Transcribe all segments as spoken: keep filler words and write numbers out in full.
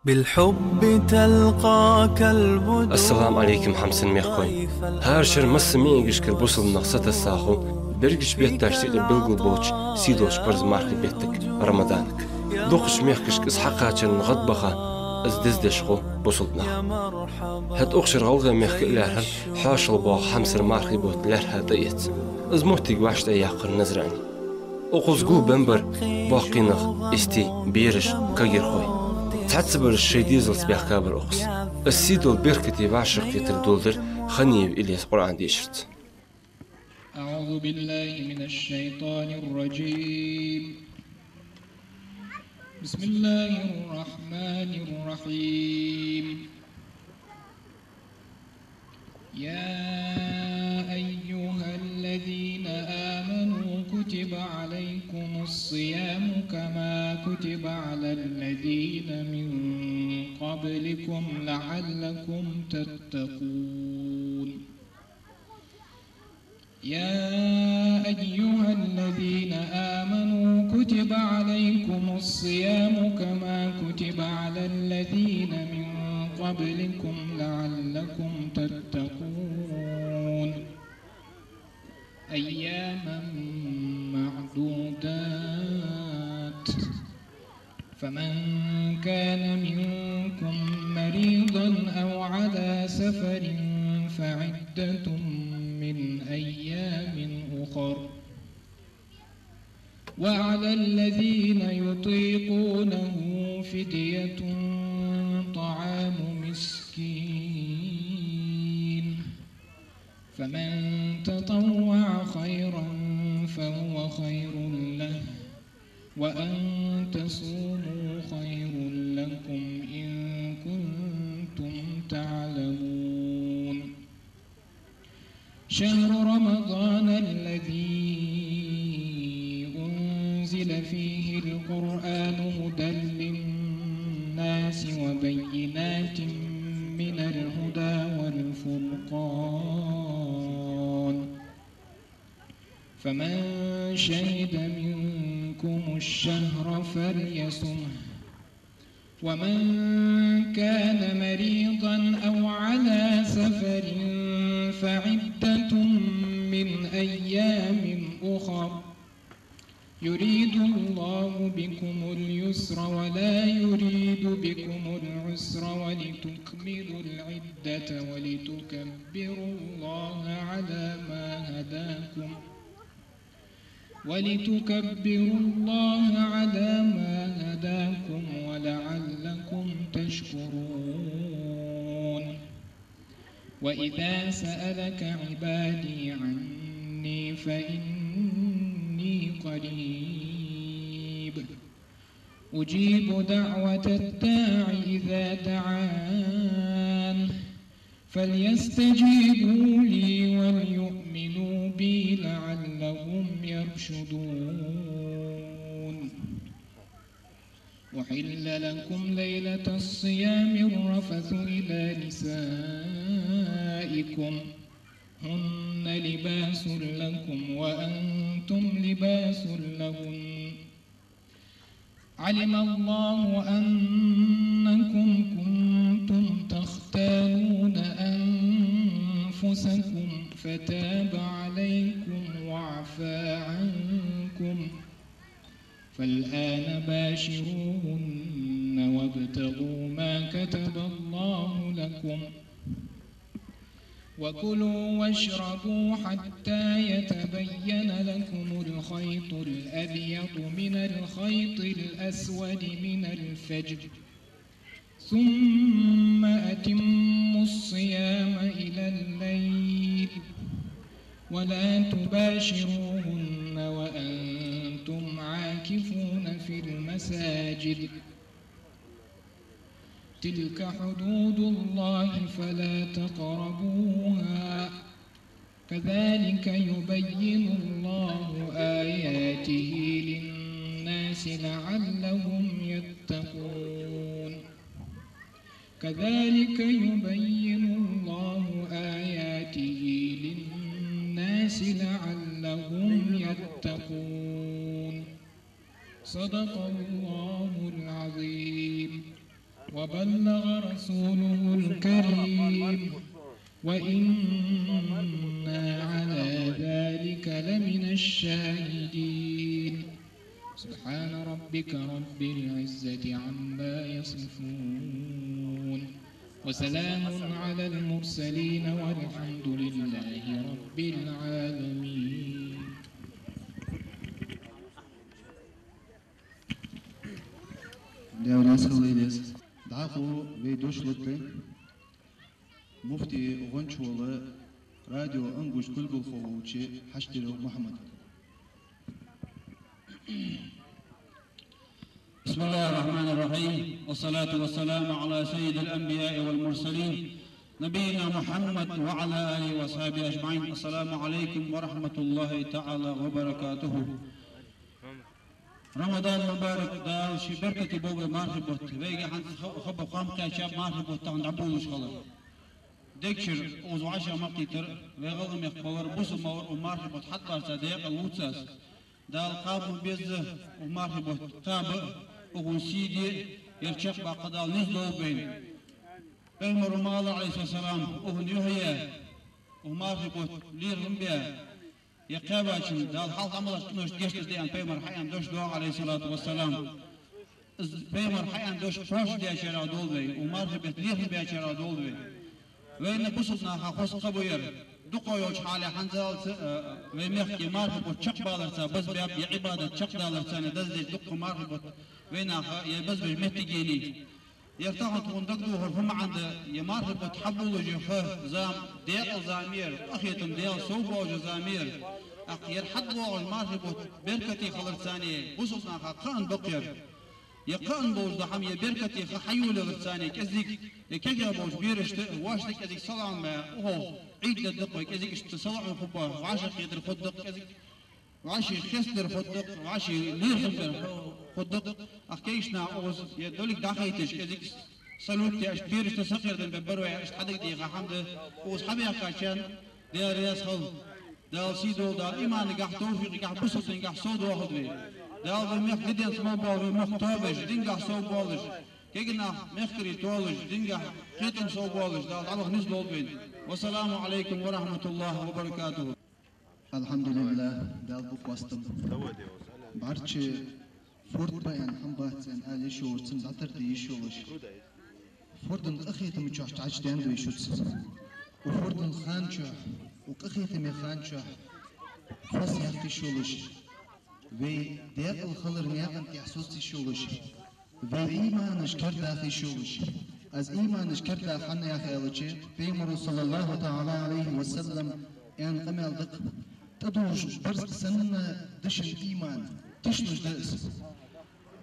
بالحب تلقاك البدور. Ассаламу Ӏалайкум, хьамсара мехкахой. ХӀара шера массайолча миигашкара бусалба нах сатасса хул, берригача бетташта юкъе белгалболча сийдолча парз мархий беттага, Рамаданага. Дукхача мехкашка из хьакхачарна гӀадбаха, из дездеш хул бусалба нах. ХӀаьта укх шера ГӀалгӀай мехка а лаьрхӀар хьоашалгӀа боагӀа хьамсара мархий бутт лаьрхӀа тӀаэца. Из моттиг вӀаштӀехьа яьккхар Назране. Укхаза гулбеннабар боккхий нах, истий, бераш, кагирхой. Цхьаццабараш шоай дезалца баьхкабар укхаза. Из сийдола беркате вӀашагӀкхетар доладир Ханиев Илеса Къуръан дешарца. أعوذ بالله من الشيطان الرجيم. بسم الله الرحمن الرحيم. يا أيها الذين آمنوا كتب عليكم الصيام كما كتب على الذين من قبلكم لعلكم تتقون. يا أيها الذين آمنوا كتب عليكم الصيام كما كتب على الذين من قبلكم لعلكم تتقون. أياما معدودات. فمن كان منكم مريضا أو على سفر فعدة من أيام أخر. وعلى الذين يطيقونه فدية طعام مسكين. فمن تطوع خيرا فهو خير له. وأن تصوموا خير لكم إن كنتم تعلمون. شهر رمضان الذي أنزل فيه القرآن هدى للناس وبينات من الهدى والفرقان. فمن شهد منكم الشهر فليصمه. ومن كان مريضا أو على سفر فعدة من أيام أخر. يريد الله بكم اليسر ولا يريد بكم العسر ولتكملوا العدة ولتكبروا الله على ما هداكم ولتكبروا الله على ما هداكم ولعلكم تشكرون. وإذا سألك عبادي عني فإني قريب أجيب دعوة الداع إذا دعان فليستجيبوا لي وليؤمنوا بي لعلهم يرشدون. أحل لكم ليلة الصيام الرفث إلى نسائكم هن لباس لكم وأنتم لباس لهن. علم الله أنكم كنتم تختانون أنفسكم فتاب عليكم وعفا عنكم. فالآن باشروهن وابتغوا ما كتب الله لكم. وكلوا واشربوا حتى يتبين لكم الخيط الأبيض من الخيط الأسود من الفجر. ثم أتموا الصيام إلى الليل ولا تباشروهن وأنتم عاكفون في المساجد. تلك حدود الله فلا تقربوها. كذلك يبين الله آياته للناس لعلهم يتقون. كذلك يبين الله آياته للناس لعلهم يتقون. صدق الله العظيم. وبلغ رسوله الكريم، وإنا على ذلك لمن الشاهدين. سبحان ربك رب العزة عما يصفون، وسلام على المرسلين، والحمد لله رب العالمين. Даьла раьза хилва Ӏа. ДӀахо вай дош лургда муфти гӀонча волча, радио «Ангуш» кулгалхо волча Хьаштарев Мухьмада. بسم الله الرحمن الرحيم، والصلاة والسلام على سيد الأنبياء والمرسلين، نبينا محمد وعلى آله وأصحابه أجمعين. السلام عليكم ورحمة الله تعالى وبركاته. Рамадан мубарак, Дала ший беркате болба мархий бутт. Вайга хӀанз ха-, хаба хоам кхаьчаб мархий бутт тахан дӀаболалуш хилар. Дегчар укхаза вӀашагӀкхийтар, вай ГӀалгӀай мехка балар, бусалба вар, укх мархий бутт хьатӀабарца декъала вувцаш. Дала кхаба беза укх мархий бутт, кхаба а, укхун сий де а, ер чакхбаккха Дала низ долба вайна. Пайхамара ма аллара, Ӏалайхи ссалам, укхун юхье, укх мархий бутт лерхӀам бе, е кхаьбачун Дала хьалха Ӏамалаш, къинош гешт дергда аьнна Пайхамара хьааьнна дош доагӀа, Ӏалайхи ссалату вассалам. Из Пайхамара хьааьнна дош кхоачашдечарех долда вай, укх мархий бетта лерхӀам бечарех долда вай. Вайна бусалба наха хоза кхаъ ба ер. Дукха йолча хьале хӀанзалца, э, вай мехка мархий бутт чакхбаларца базбаьб, е Ӏибадат чакхдаларца даздеш дукха мархий бутт вайнаха е базбеш моттиг енай. Ер тахан тхона дагадохар фу маӀан да, е мархий бутт хьаболалуш я ха зама, декъала зама я ер, къахетам Даьла совбоалаш зама я ер. ТӀаккха ер хьатӀабоагӀаш мархий бутт беркате хиларца, бусалба наха кхаъан ба-кх ер. Е кхаъан болаш дола хӀама, е беркате ха хьайолаяларца кӀезига, е кегий болча берашта, воашта кӀезига салам бе, укхо Ӏийд дергда-кх вай, кӀезига иштта салам хургба, вӀашагӀкхетар хургда-кх кӀезига. ВӀаший хестар хургда-кх, вӀаший лерхӀам бар хургда-кх. Ах, кегийча наха укхаза е долга дӀахайташ, кӀезига салют деш, берашта сакъердам бе бар вай, иштта хьадагадеха хӀама да. Укхаза хьабаьхкачарна Даьла раьза хилва. Дала сий долда, Дала иманагахьа, товфикъагахьа, бусалба дингахьа совдоахалда вай. Дала вай мехка диденца мел бола вай мохк тоабеш, дингахьа совбоалаш, кегий нах мехкарий тоалаш, дингахьа кхетам совбоалаш, Дала дӀаваха низ лолда вайна. والسلام عليكم ورحمة الله وبركاته. الحمد لله, Далла ба хоастам. БӀарчча фурд ба аьнна хӀама бац аьнна ала йиш йолаш, цунна дӀатарде йиш йолаш. Фурдан къахетама чу чӀоагӀа даьннад вай шуца. Укх фурдан хана чу, укх къахетама хана чу хоза яккха йиш йолаш, вай декъала хилар наькъа тӀа социйта йиш йолаш, вай иманаш кердаха йиш йолаш. Из иманаш кердаха хӀана яхар аьлча, Пайхамара, صلى الله تعالى عليه وسلم, аьнна къамаьл да-кх: тӀадувш барзкъа санна дешаш да иман, тишалуш да из.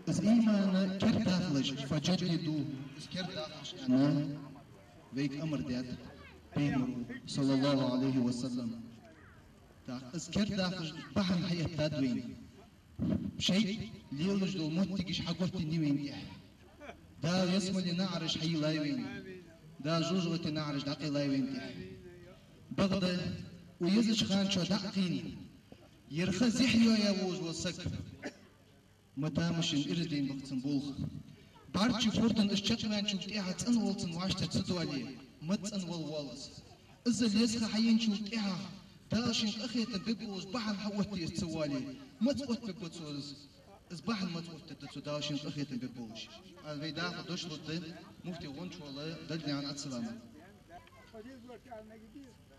Из иман кердахалаш, فجددوه, из кердахалаш аьнна вайга амар даьд Пайхамара, صلى الله عليه وسلم. ТӀаккха из кердахалаш бахьан хьаэттад вайна. ШайтӀа лелаш дола моттигаш хьаготтаденнай вайна тӀехьа. Дала ялсмален наӀараш хьайийллай вайна. Дала жожагӀатен наӀараш дӀакъайлай вайна тӀехьа. Бакъда, укх езача хана чу дӀа а кхийна, ер ха зехьа йоаяь волаш вола саг, ма тамашийна ираз дайна ба-кх цун болх. БӀарчча фурдан из чакхваьнначул тӀехьагӀа цӀенвала цун вӀаштӀехьа ца доале, ма цӀенвала воалл из. Из леза ха хьаеначул тӀехьагӀа Дала шийна къахетам бергболаш бахьан хьаоттаде из ца воале, маца оттабергба цо из? Из бахьан маца оттадергда цо, Дала шийна къахетам бергболаш? Ала вай дӀахо дош лургда муфти гӀонча волча Далдинаькъан Ӏабдуссалама.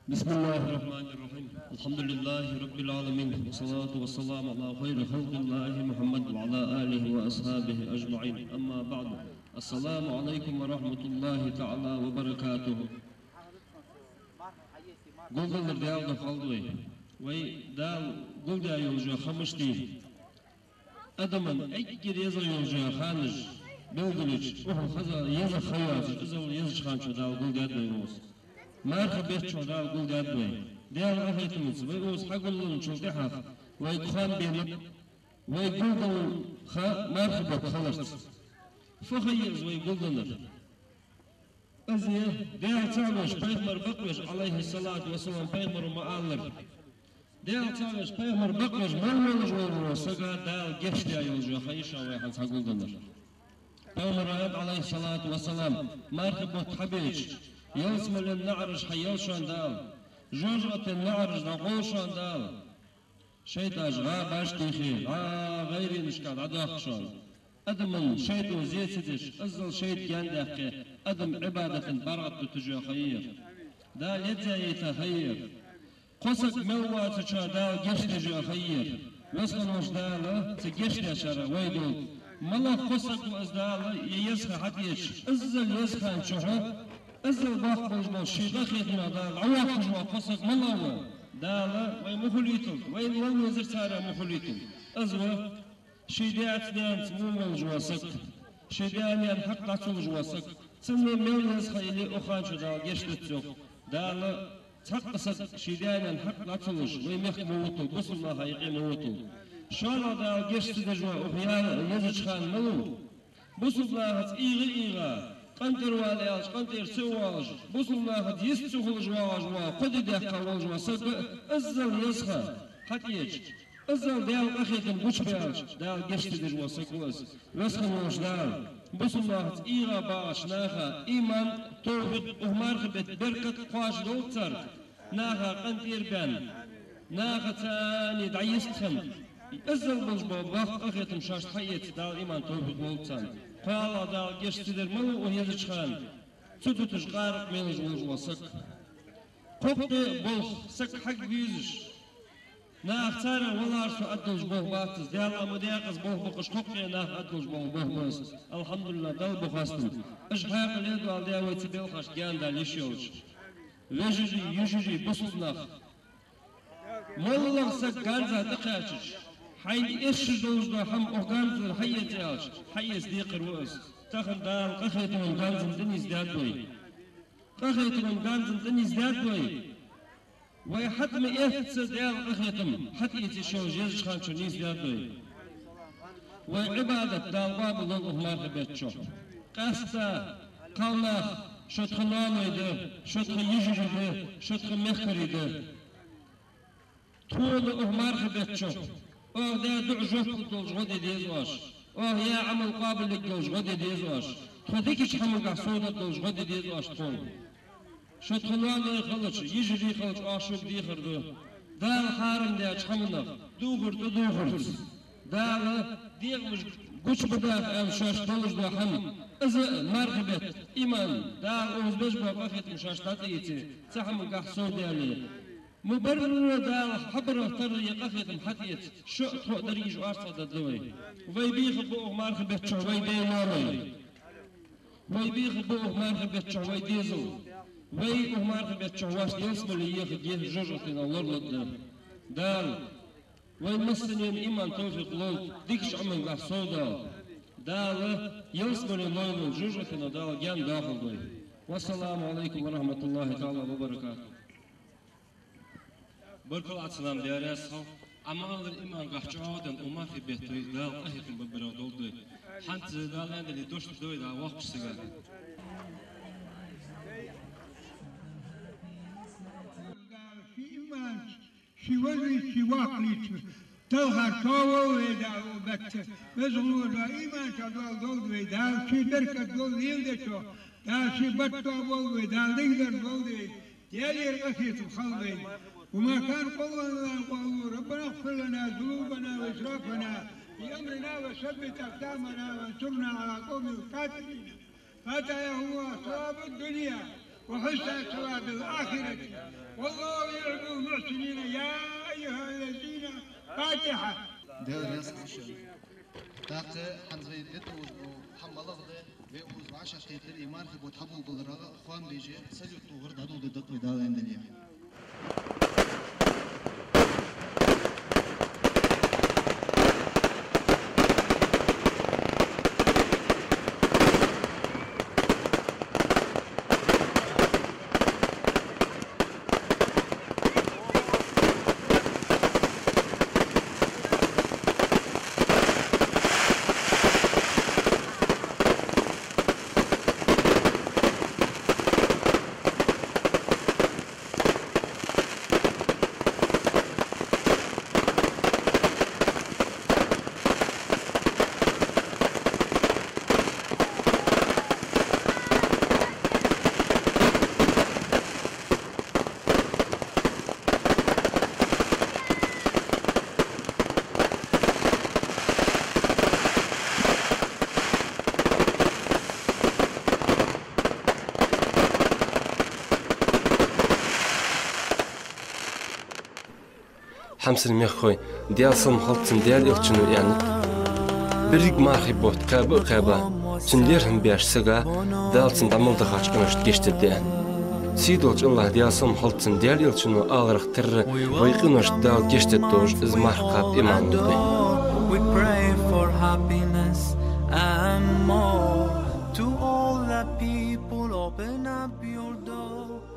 بسم الله الرحمن الرحيم. الحمد لله رب العالمين، والصلاة والسلام على خير خلق الله محمد وعلى آله وأصحابه أجمعين. أما بعد. السلام عليكم ورحمة الله تعالى وبركاته. Гулденнар Даьла духьа хилда вай. Вай Дала гулдаь йола ха мишта я? Адаман эггара езагӀа йола ханаш белгалйича, укхун хоза езагӀа ха йоацаш, из езача хана чу Дала гулдаьд вай укхаза. Мархий бетта чу Дала гулдаьд вай. Даьла къахетамца вай укхаза хьагулденначул тӀехьагӀа вайга хоам беннаб, вай гулденна ха мархий бутт хиларца. Фу ха я из вай гулденнар? Из я Даьла цаӀ веш, Пайхамар бакъвеш, عليه الصلاة والسلام, Пайхамара ма аллара: Даьла цаӀ веш, Пайхамар бакъвеш мел волаш волча сага Дала гешт даь йола ха я шоана вай хӀанз хьагулденнар. Пайхамара аьннад, Ӏалайхи ссалату вассалам, мархий бутт хьабеча, ялсмален наӀараш хьаелл шоана Дала, жожагӀатен наӀараш дӀагӀолл шоана Дала. ШайтӀаш гӀа баш тийхе, гӀа гӀайренашка дӀадоаккх шоана. Адаман шайтӀо зе ца деш, аззал шайтӀа гаьна даьккхе, адам Ӏибадатан паргӀата тӀа тужа ха йоах. Дала еза яйта ха йоах. Кхо саг мел воацачоа Дала гешт деш ха йоах. Веза хинна волча Дала цу гешт дечарех вай долда. МалагӀа кхо саг ва из Дала, е еза ха хьатӀаэцача, аззал еза хана чухь, аззал боккха болаш бола ший къахетамах Дала дӀавоаккхаш вола кхо саг малагӀа ва? Дала вай ма хулийталда, вайна мел везар царех ма хулийталда. Из ва ший даьца-наьнаца во волаш вола саг, ший даь-наьна хьакъ дӀа ца луш вола саг, цунна мел еза ха яле, укх хана чу Дала гешт дац йоах. Дала цхьаккха саг ший даь-наьна хьакъ дӀа ца луш, вай мехка ма вуталва, бусалба наха юкъе ма вуталва. ШоллагӀа Дала гешт ца деш вола укх я-, езача хана малув? Бусалба нахаца ийгӀа-ийгӀа, къинтӀера вала аьлча, къинтӀера ца воалаш, бусалба нахаца йист ца хулаш воагӀаш вола, кхо ди даьккха волаш вола саг, аззал еза ха хьатӀаэцача, аззал Даьла къахетам гучабаьлча, Дала гешт ца деш вола саг ва из. Веза хинна волча Дала бусалба нахаца ийгӀа багӀача наха иман, товфикъ, укх мархий бетта беркат кхоачаш долда царга, наха къинтӀера баьнна, наха царна дӀа йист хинна, аззал болаш бола боккха къахетам шоашта хьаэца Дала иман, товфикъ лолда царна. КхоалагӀа Дала гешт ца дар малув укх езача хана? Цу дуташ къаракъ мелаш волаш вола саг. Кхоккхе болх саг хьагвезаш, наха царех валара со аргдолаш болх бац из, Даьла ма декъаза болх ба-кх уж, кхоккхе наха аргдолаш болх ба-кх из. Алхьамдулиллахь, Далла ба хоастам. Уж хьаькъал ле дола Даьла вай цу белхашта гаьна Дала йиш йолча. Вежарий, йижарий, бусалба нах! МоллагӀа саг ганза тӀакхаьчача, хьайна эшаш долаш дола хӀама укх ганза хьаэца аьлча, хьаэца декхар ва из. Тахан Дала къахетама ганза тӀа нийсдаьд вай. Къахетама ганза тӀа нийсдаьд вай. Вай хьатӀа ма эццара Даьла къахетам хьатӀаэца йиш йолаш езача хана чу нийсдаьд вай. Вай Ӏибадат Дала къоабал долда укх мархий бетта чу. Къаьстта кхалнах, шо тха ноаной да, шо тха йижарий да, шо тха мехкарий да. Тхона укх мархий бетта чу оаха даь дуӀа жоп лургдолаш гӀо де деза оаш. Оаха яь Ӏамал къоабалъяргйолаш гӀо де деза оаш. Тхо дикача хӀамангахьа совдаргдолаш гӀо де деза оаш тхона. Шо тха ноаной хилча, йижарий хилча, оаха шуга дехар ду. Дала хьарам даьча хӀаманах дувхар тӀадувхарца, Дала дегӀамаш гучабаргдац аьнна шоашта долаш дола хӀама, из а мархий бетта иман, Дала укхаза беш бола къахетам шоашта дӀатӀаийце, цу хӀамангахьа совдаьле. Ма барра Дала хьабарах тара е къахетам хьатӀаэца, шо а тхо а деррига уж орцагӀдаргда вай. Вай бийхаб укх мархий бетта чу вай даь-ноаной. Вай бийхаб укх мархий бетта чу вай дезал. Вай укх мархий бетта чу вайна ялсмале ехаргья, жожагӀатенах лоралургда Дала. Вайна массанена иман, товфикъ лолда, дикача Ӏамалгахьа совдолда. Дала ялсмале лойла, жожагӀатенах Дала гаьна доахалда вай. Вассаламу Ӏалайкум ва рахьматуллахӀи таӀала ва баракатухӀ. Баркал Ӏа, Салам, Даьла раьза хилва. Ӏа ма аллара, иман гахь чӀоагӀа денна укх мархий бетта вай Дала къахетам бергбарах долда вай. ХӀанз Дала аьннадале, дош да вай дӀавоаккхаш сага. Ший иманца, ший вежарий, ший воккхача талхар тоаволва вай Дала укх бетта. Веза хинна волча Дала иман чӀоагӀа долда вай Дала, ший беркат долда леладечох, Дала ший барт тоаболба вай Дала, дикадар долда вай. Даьлагара къахетам хилда вайна. وما كان قولنا إلا أن قالوا ربنا اغفر لنا ذنوبنا وإسرافنا في أمرنا وثبت أقدامنا وانصرنا على القوم الكافرين. فاتاهم الله ثواب الدنيا وحسن ثواب الآخرة. والله يحب المحسنين. يا أيها الذين، Фатихьа. Даьла раьза хилва шоана. ТӀаккха хӀанз вай де дезаш дола хӀама малагӀа да, вай укхаза вӀашагӀкхетар, из мархий бутт хьаболабаларах хоам беш, салют тохар дӀадоладергда-кх вай, Дала аьннадале. Хьамсара мехкахой, Даьла салам хилда цунна, Даьла Элчано аьннад: беррига мархий бутт кхаба а кхаьба, цунна лерхӀам беш сага Дала цунна дӀа мел дахача къиношта гешт дергда аьнна. Сийдолча АллахӀа, Даьла салам хилда цунна, Даьла Элчано аларах тара вай къиношта Дала гешт дергдолаш из марха кхаба иман лургда вайна. We pray for happiness and more to all the people. Open up your door.